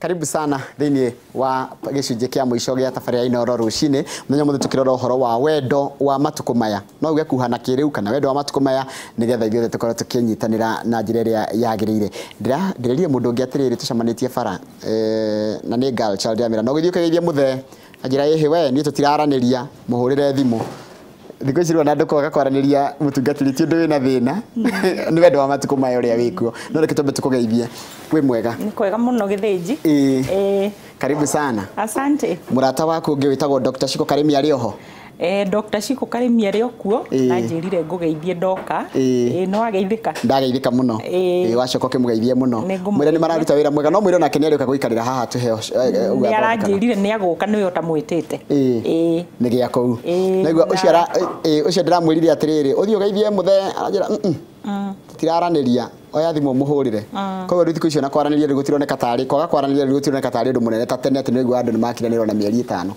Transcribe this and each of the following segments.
Karibu sana thĩinĩ wa gĩcunjĩ kĩa mũico gĩa tabarĩra ya Inooro rũcinĩ. Mũthenya ũmũthĩ tũkĩrora ũhoro wa wendo wa matukũ maya, no uge kuhana kĩrĩu kana wendo wa matukũ maya, nĩgetha ithuothe tũkorwo tũkĩnyitanĩra na njĩra ĩrĩa yagĩrĩire. Ndĩrerire mũndũ ũngĩ atĩrĩrĩ, tũcemanĩtie bara na nĩ girl child, ndĩramĩra no gũthiĩ ũkĩgeithie mũthee, anjĩra ĩhĩ we niĩ tũtiraranĩria, mũhũrĩre thimũ. Thikũ ici rĩu ona andũ kwaga kwaranĩria, mũtungatĩri, ti ũndũ wĩna thĩna, nĩ wendo wa matukũ maya ũrĩa wĩkuo. No reke twambe tũkũgeithie. Wĩ mwega? Nĩ kwega mũno, Gĩthĩnji. Ĩĩ. Ĩĩ. Karibu sana. Asante. Mũrata waku ũngĩ wĩtagwo Dr. Shiko Karĩmi arĩ oho? Dr. Shiko Karĩmi arĩ o kuo. Ĩĩ. Na njĩrire ngũgeithie ndoka. Ĩĩ. Ĩĩ, nĩ wageithĩka? Ndageithĩka mũno. Ĩĩ. Ĩĩ, wacoka ũkĩmũgeithie mũno. Nĩ ngũmũgeithia. Mwĩre nĩ mararuta wĩra mwega, no mwĩre onake nĩ arĩũka gũikarĩra haha tũheo ũguo Nĩ athondekana. aranjĩrire nĩ agũka, nĩwe ũtamwĩtĩte. Ĩĩ. Ĩĩ. Nĩ gĩa kũu. Ĩĩ. Naigua ũcio ĩĩ, ũcio ndĩramwĩrire atĩrĩrĩ, ũthiĩ ũgeithie mũthee, aranjĩra tũtiraranĩria, oya thimũ mũhũrĩre. Koguo rĩu thikũ icio na kwaranĩria rĩu gũtironeka tarĩ kwaga kwaranĩria, rĩu gũtironeka tarĩ ũndũ mũnene ta tene, atĩ nĩguo andũ nĩ makiranĩra ona mĩeri 5.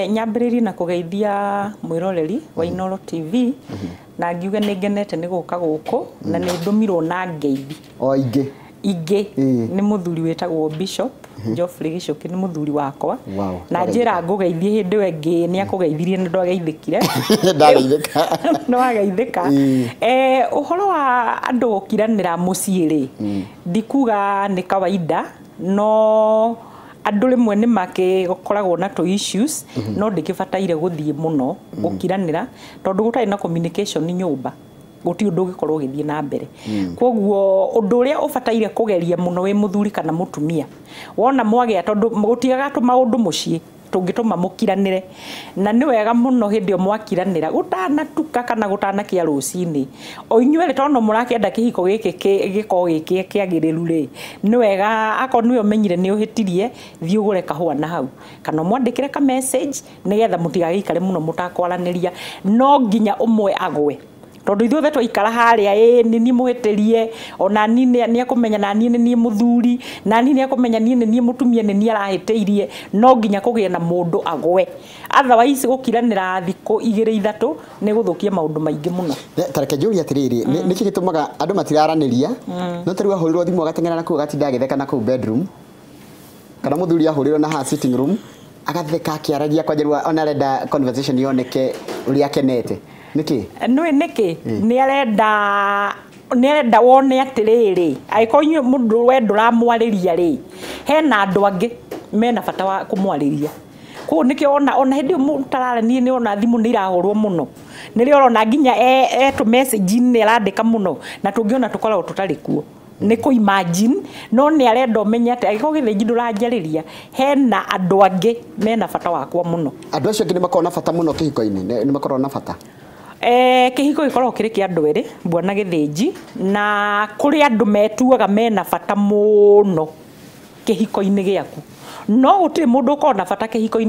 Nyambĩrĩrie na kũgeithia mwĩroreri wa Inooro TV na ngiuge nĩ ngenete nĩ gũka gũkũ, na nĩ ndũmirwo na ngeithi o ingĩ ingĩ Ĩĩ. nĩ mũthuri wĩtagwo Bishop Geoffrey Gichuki, nĩ mũthuri wakwa. Wow. Na njĩra ngũgeithie hĩndĩ ĩyo ĩngĩ nĩ akũgeithirie nĩ ndwageithĩkire. Ndageithĩka. Nĩ wageithĩka. Ĩĩ. Ũhoro wa andũ gũkiranĩra mũciĩ rĩ, ndikuga nĩ kawaida, no andũ rĩmwe nĩ makĩkoragwo na tũ issues, no ndĩkĩbataire gũthiĩ mũno gũkiranĩra, tondũ gũtarĩ na communication nyũmba gũtirĩ ũndũ ũngĩkorwo ũgĩthiĩ na mbere. Koguo ũndũ ũrĩa ũbataire kũgeria mũno wĩ mũthuri kana mũtumia, wona mwagĩa, tondũ gũtigaga tũmaũndũ mũciĩ tũngĩtũma mũkiranĩre, na nĩ wega mũno hĩndĩ ĩyo mwakiranĩra gũtanatuka kana gũtanakĩa rũcinĩ, o inyuerĩ, tondũ no mũrakĩenda kĩhiko gĩkĩ gĩkorwo gĩ kĩagĩrĩru rĩ, nĩ wega akorwo nĩwe ũmenyire nĩ ũhĩtirie, thiĩ ũgũre kahũa na hau kana ũmwandĩkĩre ka message, nĩgetha mũtigagĩikare mũno mũtakwaranĩria. No nginya ũmwe agwe, tondũ ithuothe twaikara harĩa, ĩ nĩ niĩ mũhĩtĩrie, ona niĩ nĩ akũmenya na niĩ nĩ niĩ mũthuri, na niĩ nĩ akũmenya niĩ nĩ niĩ mũtumia, nĩ niĩ arahĩtĩirie. No nginya kũgĩe na mũndũ agwe, otherwise gũkiranĩra thikũ 2 3 nĩ gũthũkia maũndũ maingĩ mũno. Ta reke njũrie atĩrĩrĩ, nĩkĩ gĩtũmaga andũ matiraranĩria, no ta rĩu ahũrĩrwo thimũ agateng'era na kũu, agatinda agĩtheka na kũu bedroom, kana mũthuri ahũrĩrwo na haha sitting room agatheka akĩaragia kwanja rĩu ona arenda conversation yoneke ũrĩa akenete, nĩkĩ? Nĩũĩ nĩkĩ? Nĩ arenda wone atĩrĩrĩ, angĩkorwo inyuĩ mũndũ we ndũramwarĩria rĩ, hena andũ angĩ mena bata wa kũmwarĩria. Koguo nĩkĩo ona hĩndĩ ĩyo mũtararania nĩ ona thimũ nĩ irahũrwo mũno, nĩrĩo ũrona nginya e tũ message nĩ arandĩka mũno, na tũngĩona tũkoragwo tũtarĩ kuo nĩ kũ imagine, no nĩ arenda ũmenye atĩ angĩkorwo Gĩthĩnji ndũranjarĩria, hena andũ angĩ mena bata wakwa mũno. Andũ acio angĩ nĩ makoragwo na bata mũno kĩhiko-inĩ, nĩ makoragwo na bata? Kĩhiko gĩkoragwo kĩrĩ kĩa andũ erĩ, bwana Gĩthĩnji, na kũrĩ andũ metuaga mena bata mũno kĩhiko-inĩ gĩaku, no gũtirĩ mũndũ ũkoragwo na bata kĩhiko-inĩ.